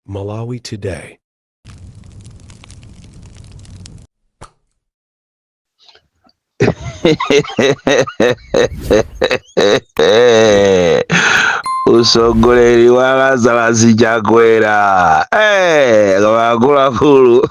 Malawi Today. Usogoleri wa Lazarus Chakwera, koma akuluakulu,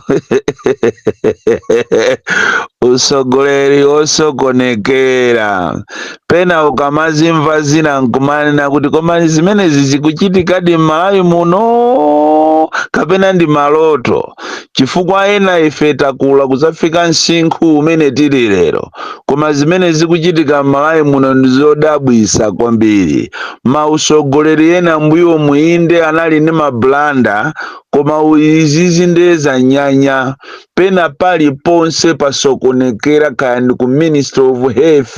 usogoleri osokonekera. Pena ukamazimva zina nkumanena kuti koma zimenezi zikuchitikadi m'Malawi muno kapena ndi maloto? Chifukwa ena ife takula kuzafika msinkhu umene tili lero, koma zimene zikuchitika m'Malawi muno ndi zodabwisa kwambiri. Mausogoleri ena mbuyomu inde anali ndi ma blunder, koma izizi ndiye zanyanya. Pena paliponse pasokonekera, kaya ndi ku Ministry of Health,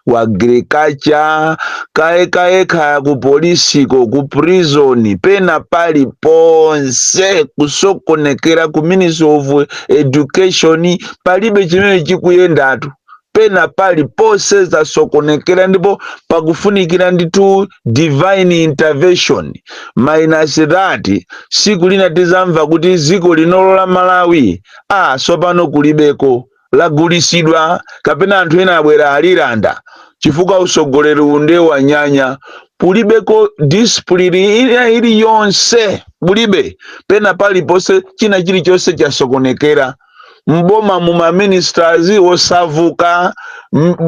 ku Agriculture, kaye kaye, kaya ku polisiko, ku prison, pena paliponse kusokonekera, ku Ministry of Education, palibe chimene chikuyendatu. Pena paliponse zasokonekera, ndipo pakufunikira ndithu divine intervention. Minus that, siku lina tizamva kuti dziko linolo la Malawi, sopano kulibeko, lagulisidwa kapena anthu ena abwera alilanda, chifukwa usogoleri unde wanyanya. Pulibeko discipline ina iliyonse, kulibe. Pena paliponse china chilichonse chasokonekera mboma mu ma ministers osavuka,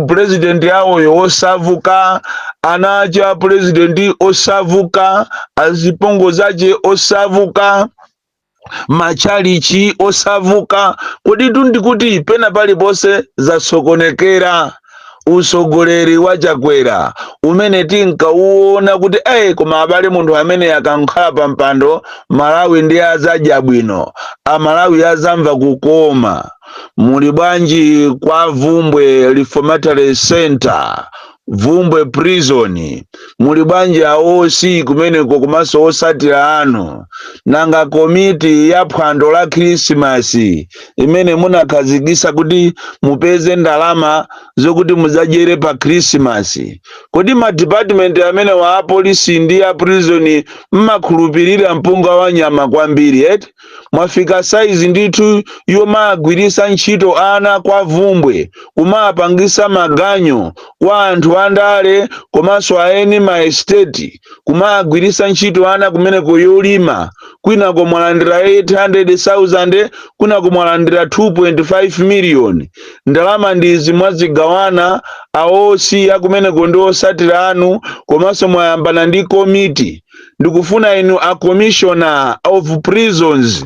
president yawoyo osavuka, ana ache a president osavuka, azipongozi ache osavuka, machalichi osavuka. Kodi ndikuti pena paliponse zasokonekera. Usogoleri wa Chakwera umene tinkauona kuti koma abale, munthu amene akankhala pa mpando, Malawi ndi azadya bwino, Amalawi azamva kukoma. Muli bwanji kwa Vumbwe Reformatory Center, Vumbwe Prison? Muli bwanji aosi kumeneko komanso osatira anu? Nanga komiti ya phwando la Khrisimasi imene munakhazikisa kuti mupeze ndalama zokuti mudzadyere pa Khrisimasi? Kodi ma department amene wa apolisi ndi a prison mmakhulupirira mpunga wa nyama kwambiri eti? Mwafika saizi ndithu yomagwirisa ntchito ana kwa Vumbwe, kumapangisa maganyo kwa anthu andale komanso aeni ma estate, kumagwirisa ntchito ana kumeneko yolima. Kwinako mwalandira 800,000, kwinako mwalandira 2.5 million. Ndalama ndizi mwazigawana aosi akumeneko ndi osatira anu, komanso mwayambana ndi komiti. Ndikufuna inu a Commissioner of Prisons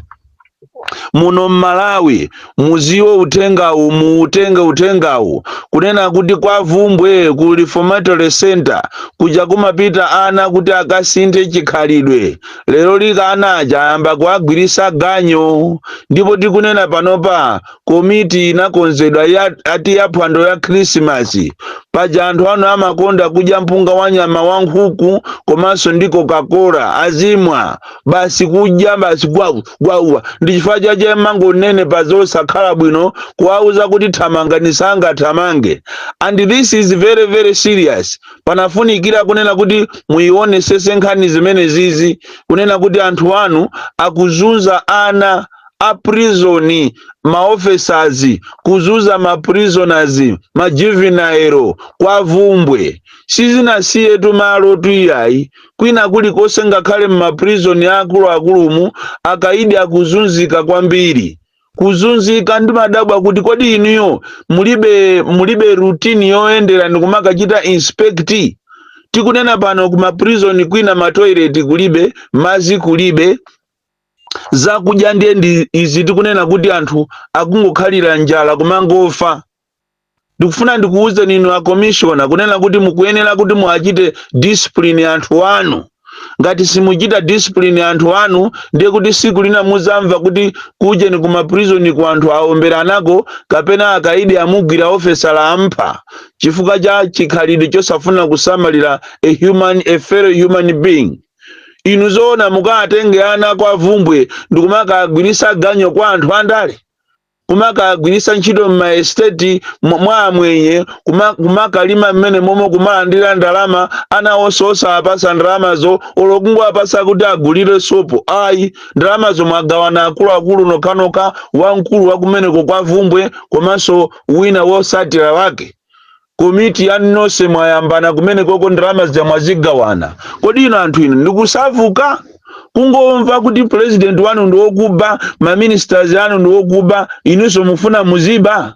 muno mMalawi muziwe uthengawu, muutenge uthengawu kunena kuti kwa Vumbwe ku Reformatory Center kuja kumapita ana kuti akasinthe chikhalidwe. Lero lika ana aja ayamba kuagwirisa ganyo, ndipo tikunena panopa komiti inakonzedwa ya, ati ya phwando ya Khrisimasi. Paja anthu anu amakonda kudya mpunga wa nyama wa nkhuku komanso ndi Coca-Cola, azimwa basi, kudya basi, gwawu gwawu. Ndi chifukwa chache mangonene pa zosakhala bwino kuwauza kuti thamangani, sangathamange. And this is very very serious. Panafunikira kunena kuti muionesese nkhani zimene zizi, kunena kuti anthu anu akuzunza ana a prison, ma officers kuzunza ma prisoners, ma juvenile kwa Vumbwe. Sizinasiyetu malo tuiyayi, kwina kulikonse, ngakhale mma prison akuluakulumu akaidi akuzunzika kwambiri, kuzunzika. Ndimadabwa kuti kodi inuyo mulibe routine yoyendera ndikumakachita inspect? Tikunena pano kuma prison kwina ma toilet kulibe, madzi kulibe, zakudya ndiye ndi izi. Tikunena kuti anthu akungokhalira njala, kumangofa. Ndikufuna ndikuwuzeni inu a commissioner kunena kuti mukuyenera kuti muachite discipline anthu anu. Ngati simuchita discipline anthu anu, ndiye kuti siku lina muzamva kuti kujeni kuma prison ku anthu aomberanako kapena akaidi amugwira ofesala ampha, chifukwa cha chikhalidwe chosafuna kusamalira a fellow human being. Inu zoona mukatenge ana kwa Vumbwe ndikumakagwirisa ganyo kwa anthu andale? Kumakagwiritsa ntchito m'ma estate mwa amwenye, kumakalima mmene momwe, kumalandira ndalama. Ana onse osawapasa ndalamazo, olo kungowapasa kuti agulire sopo, ayi. Ndalamazo mwagawana akuluakulu nokhanokha, wamkulu wakumeneko kwa Vumbwe komanso wina wosatira wake, komiti ya nonse mwayambana kumene koko, ndalama zija mwazigawana. Kodi ino anthu inu ndikusavuka kungomva kuti president wanu ndi wokuba, ma ministers anu ndi wokuba, inunso mufuna muziba?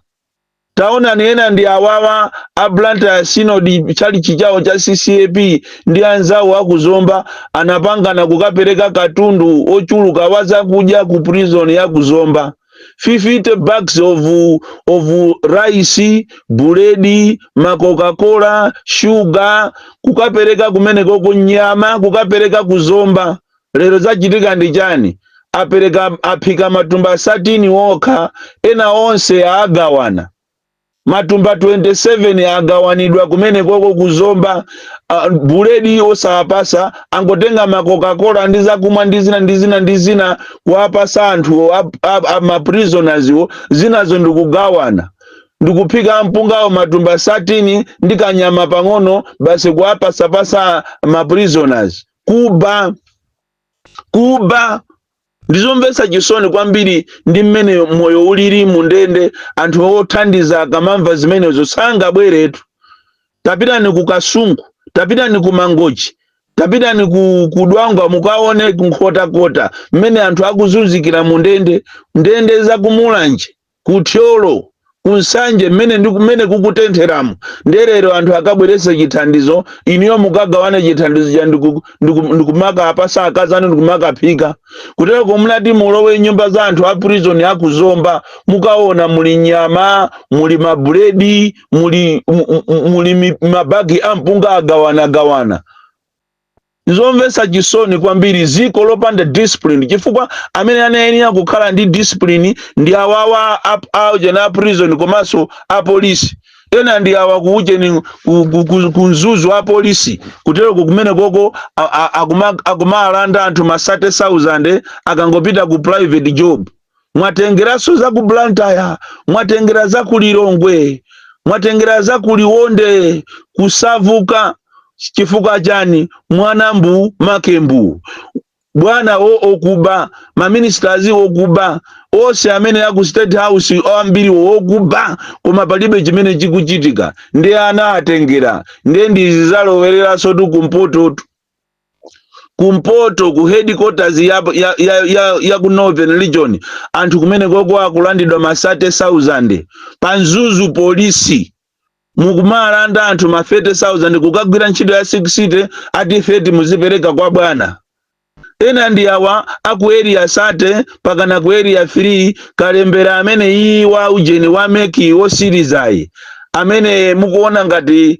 Taonani, ena ndi awawa a Blantyre Synod, chalichi chawo cha CCAP ndi anzawo akuzomba anapangana kukapereka katundu ochuluka wa zakudya ku prison ya Kuzomba, 50 bags of rice, buledi, ma Coca-Cola, sugar, kukapereka kumeneko, kunyama, kukapereka Kuzomba. Lero zachitika ndi chani? Apereka, aphika matumba 13 okha, ena onse agawana. Matumba 27 agawanidwa kumene koko Kuzomba. Buledi osawapasa, angotenga ma Coca-Cola ndi zakumwa ndi zina ndi zina ndi zina kuwapasa anthu ma prisoners wo. Zinazo ndikugawana, ndikuphika mpungawo matumba 13 ndi kanyama pang'ono basi, kuwapasapasa ma prisoners. Kuba, kuba. Ndizomvetsa chisoni kwambiri ndi mmene moyo ulili mundende. Anthu othandiza akamamva zimenezo sangabweretu. Tapitani ku Kasungu, tapitani ku Mangochi, tapitani ku Dwangwa, mukaone Kunkhotakota mmene anthu akuzunzikira mundende, ndende za kuMulanje, kuThyolo, kuNsanje, mmene ndi kumene kukutentheramo. Nderero anthu akabweretse chithandizo, inuyo mukagawane chithandizo cha ndikumaka apasa akazi anu ndikumakaphika. Kutereko munati mulowe nyumba za anthu a prison akuzomba, mukaona muli nyama, muli mabuledi, muli mabagi a mpunga agawanagawana. Nzomvetsa chisoni kwambiri, ziko lopanda discipline, chifukwa amene anayenera kukhala ndi discipline ndi awawa aujeni a prison komanso apolisi. Ena ndi awa kuujeni ku Mzuzu apolisi. Kutereko kumene koko akumalanda anthu ma 30,000 akangopita ku private job. Mwatengeranso za ku Blantyre, mwatengera za ku Lilongwe, mwatengera za ku Liwonde, kusavuka. Chifukwa chani? Mwana mbu makembu, bwana wo okuba, ma ministers okuba, onse amene aku State House ambiri okuba, koma palibe chimene chikuchitika. Ndi ana atengera, ndiye ndizi zalowereranso tu kumpototu, kumpoto ku headquarters ya ku Northern Region. Anthu kumene koko akulandidwa ma 30,000. Pa Mzuzu polisi mukumalanda anthu ma 30,000 kukagwira ntchito ya 60, ati 30 muzipereka kwa bwana. Ena ndi awa aku Area 30 pakana ku Area 3, kalembera amene iyi wa ujeni wa MEC wosirizayi, amene mukuona ngati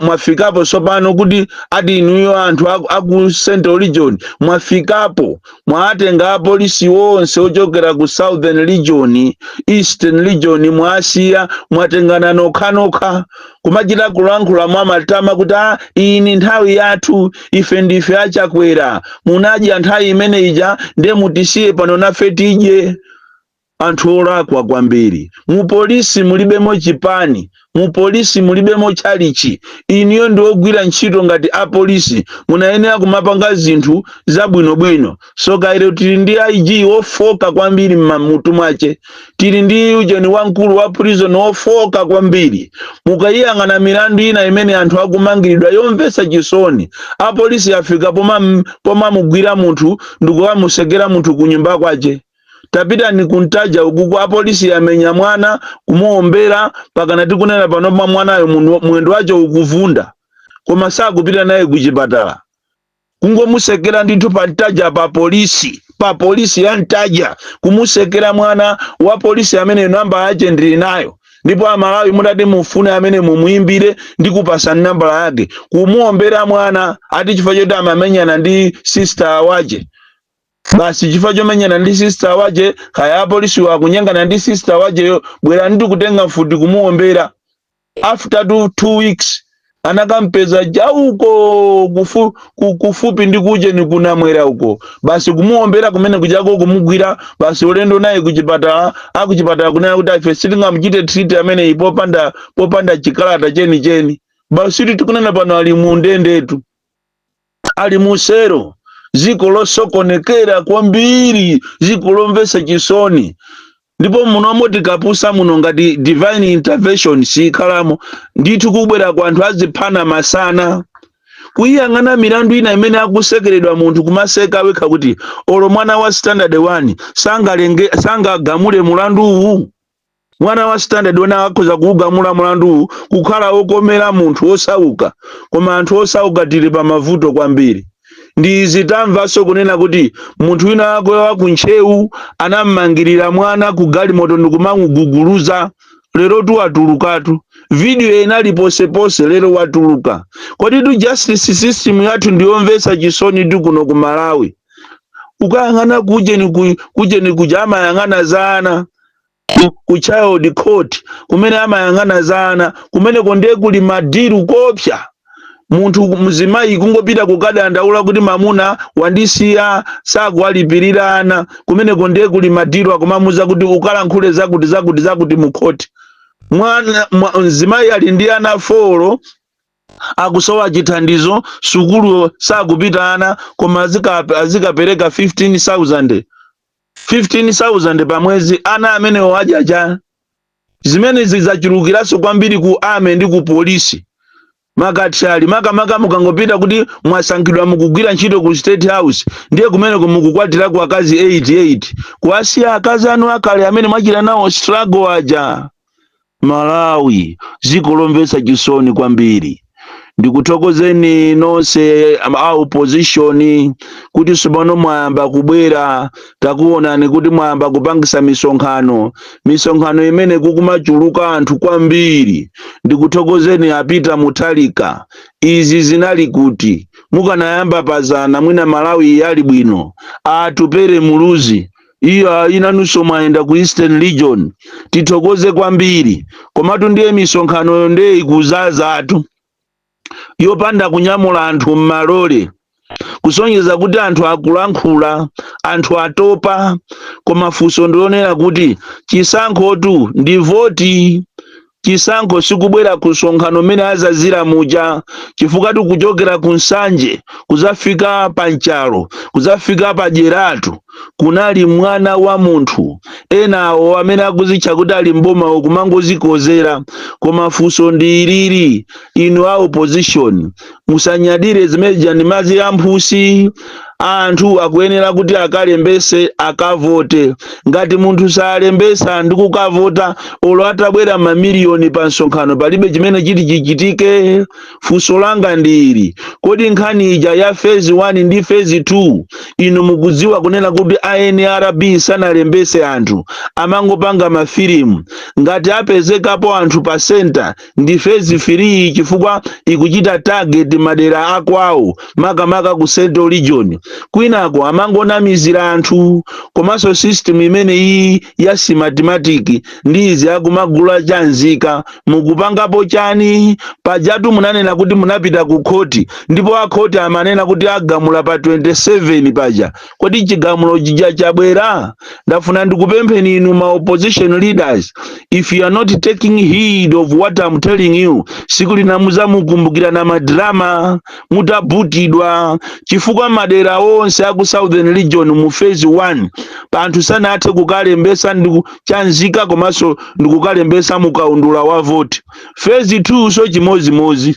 mwafikapo tsopano kuti ati inuyo anthu aku Central Region mwafikapo. Mwatenga apolisi onse ochokera ku Southern Region, Eastern Region, mwasiya, mwatengana nokhanokha, kumachita kulankhula mwa matama kuti a iyi ni nthawi yathu, ife ndife achakwera. Munadya nthawi imene ija, ndiye mutisiye pano nafe tidye. Anthu olakwa kwambiri. Mu polisi mulibemo chipani, mu polisi mulibemo tchalichi. Inuyo ndi ogwira ntchito ngati apolisi, munayenera kumapanga zinthu zabwinobwino. So kairo tili ndi IG wofoka kwambiri mmamutu mwache, tili ndi ujeni wamkulu wa prison wofoka kwambiri. Mukayiyang'ana milandu ina imene anthu akumangiridwa yomvetsa chisoni, apolisi afika pomamugwira munthu ndikukamusekera munthu ku nyumba kwache. Tapitani kuntaja ukuku, apolisi amenya mwana kumuombera, pakana tikunena pano pa mwanayo mwendo wace ukuvunda, koma sakupita naye kuchipatala, kungomusekera ndithu pa Ntaja, pa polisi ya Ntaja, kumusekera mwana wa polisi amene namba yace ndili nayo. Ndipo Amalawi mutati mufune amene mumuimbire ndi kupasa nambala yake. Kumuombera mwana ati chifukwa choti amamenyana ndi sister wace basi. Chifukwa chomenyana ndi sister wace, kaya apolisi akunyengana ndi sister waceyo, bwera ndi kutenga mfuti kumuombera. After 2 weeks Anakampeza chauko kufupi ndi kujeni kunamwera uko, basi kumuombera kumene kujako, kumugwira, basi ulendo naye kuchipatala. Akuchipatala kunena kuti ife sitingamuchite treat ameneyi popanda chikalata chenicheni. Basi tikunena pano ali mu ndendetu, ali musero. Ziko losokonekera kwambiri, ziko lomvetsa chisoni. Ndipo munomo tikapusa muno, ngati divine intervention sikhalamo ndithu, kubwera ku anthu aziphana masana. Kuyiyang'ana milandu ina imene akusekeredwa, munthu kumaseka wekha kuti olo mwana wa standard 1 sangalenge, sangagamule mulandu uwu. Mwana wa standard 1 akhoza kuugamula mulandu uwu, kukhala wokomera munthu wosauka. Koma anthu osauka tili pa mavuto kwambiri. Ndi izi tamvanso kunena kuti munthu wina wake wa kuntchewu anammangirira mwana ku galimoto ndikumamuguguluza. Lero tu watulukatu, video inali posepose, lero watuluka. Kodi tu justice system yathu ndiyomvetsa chisoni tu kuno ku Malawi. Ukayang'ana kujeni kujeni kuja amayang'ana za ana, ku child court kumene amayang'ana za ana, kumeneko ndiye kuli ma deal kopsa. Munthu mzimayi kungopita kukadandaula kuti mamuna wandisiya, sakuwalipirira ana, kumeneko ndiye kuli ma deal, akumamuza kuti ukalankhule zakuti zakuti zakuti mu khoti. Mwana mzimayi ali ndi ana 4, akusowa chithandizo, sukulu sakupita ana, koma azikapereka 15,000 15,000 pa mwezi. Ana amenewo adya? Zimene zidzachulukiranso kwambiri ku army ndi ku polisi makathyali, makamaka mukangopita kuti mwasankhidwa, mukugwira ntchito ku State House, ndiye kumeneko mukukwatirako akazi 88, kuwasiya akazi anu akale amene mwachita nawo struggle aja. Malawi, dziko lomvetsa chisoni kwambiri. Ndikuthokozeni nonse a opposition kuti tsopano mwayamba kubwera. Takuonani kuti mwayamba kupangisa misonkhano, misonkhano imene kukumachuluka anthu kwambiri. Ndikuthokozeni a Peter Mutharika. Izi zinali kuti mukanayamba pazana, mwina Malawi yali bwino. Atupere Muluzi, iyo inanunso mwayenda ku Eastern Region, tithokoze kwambiri. Komatu ndiye misonkhanoyo ndiye ikuzazatu, yopanda kunyamula anthu m'malole, kusonyeza kuti anthu akulankhula, anthu atopa. Koma funso ndionera kuti chisankhotu ndi voti. Chisankho sikubwera ku msonkhano mmene azazira muja, chifukwa tikuchokera ku Nsanje kuzafika pa Nchalo, kuzafika pa Dyeratu, kunali mwana wa munthu. Enawo amene akuzitcha kuti ali mbomawo kumangozikozera. Koma funso ndi ilili: inu a opposition, musanyadire zimene ndi madzi amphusi. Anthu akuyenera kuti akalembese, akavote. Ngati munthu salembesa ndi kukavota, olo atabwera mamiliyoni pa msonkhano, palibe chimene chiti chichitike. Funso langa ndi ili: kodi nkhani ija ya phase 1 ndi phase 2, inu mukudziwa kunena kuti a NRB sanalembese anthu, amangopanga mafilimu? Ngati apezekapo anthu pa center ndi phase 3, chifukwa ikuchita target madera akwawo, makamaka ku Central Region. Kwinako amangonamizira anthu. Komanso system imene iyi ya Smartmatic ndi izi akumagula chanzika, mukupangapo chani? Pajatu munanena kuti munapita ku khoti, ndipo akhoti amanena kuti agamula pa 27 paja. Kodi chigamulo chija chabwera? Ndafuna ndikupempheni inu ma opposition leaders, if you are not taking heed of what I'm telling you, siku lina muzamukumbukira na ma drama mutabutidwa, chifukwa madera onse aku Southern Region mu phase 1 anthu sanathe kukalembesa ndi chanzika, komanso ndikukalembesa mukaundula wa voti. Phase 2 so chimozimozi.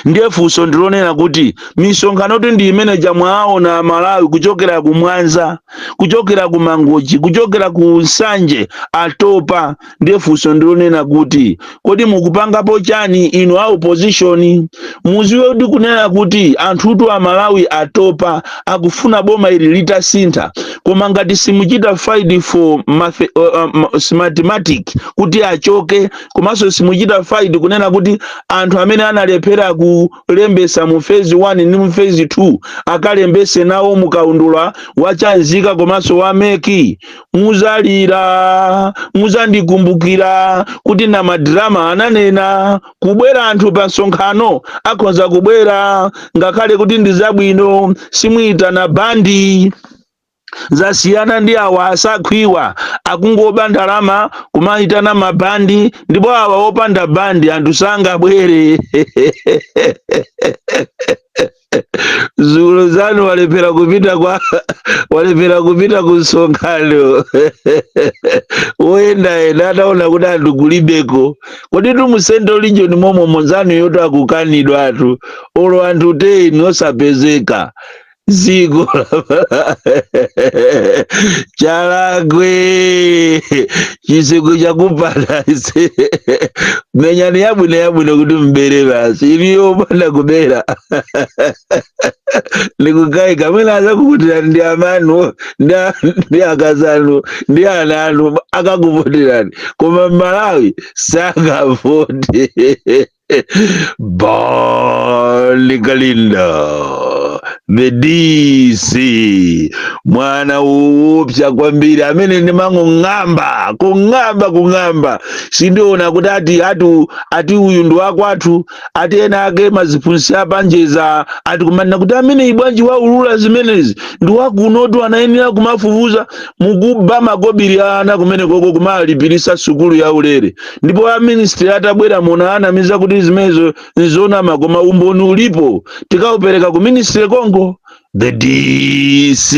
Ndiye funso ndilonena kuti misonkhano ndi imene jamwaona Malawi, kuchokera ku Mwanza, kuchokera ku Mangochi, kuchokera ku Nsanje, atopa. Ndiye funso ndilonena kuti kodi mukupangapo chani inu a opposition? Muziwe kuti kunena kuti anthutu a Malawi atopa, akufuna boma ili litasintha. Koma ngati simuchita fight for Smartmatic kuti achoke, komanso simuchita fight kunena kuti anthu amene analephera Kulembesa mu phase 1 ndi mu phase 2, akalembese nawo mukaundula wachanzika komanso wa MEC. Muzalira, muzandikumbukira kuti na madrama ananena kubwera anthu pa msonkhano akhoza kubwera ngakhale kuti ndi zabwino simuyitana bandi. Zasiyana ndi awa asakhwiwa, akungoba ndalama kumayitana mabandi, ndipo awa opanda bandi anthu sangabwere. Zulo zanu walephera kupita ku msonkhano woyendayenda ataona kuti anthu kulibeko. Kodi tu mu Central Region momwe monzanu yoto akukanidwa atu, olo anthu 10 osapezeka. Dziko chalakwe chiseko chakupana menyani yabwino yabwino kuti mbere basi iliyo opanda kubera ndikukayika amene azakukutirani ndi amanu ndi akazanu ndi ana anu akakuvoterani, koma Malawi sangavote. Bon Kalindo, the DC, mwana uupsa kwambiri amene ndimang'ong'amba kung'amba kung'amba, sindiona kuti ati uyu ndi wakwathu, ati ena ake maziphunzitsi apanjeza ati kumanena kuti amene ibwanji waulula zimenezi ndi wakunotu, anayenera kumafufuza. Mukuba makobiri ana kumene koko kumalipirisa sukulu ya ulere, ndipo a ministry atabwera muna anamiza kuti zimenezo nzonama, koma umboni ulipo, tikaupereka ku ministry konko. The DC.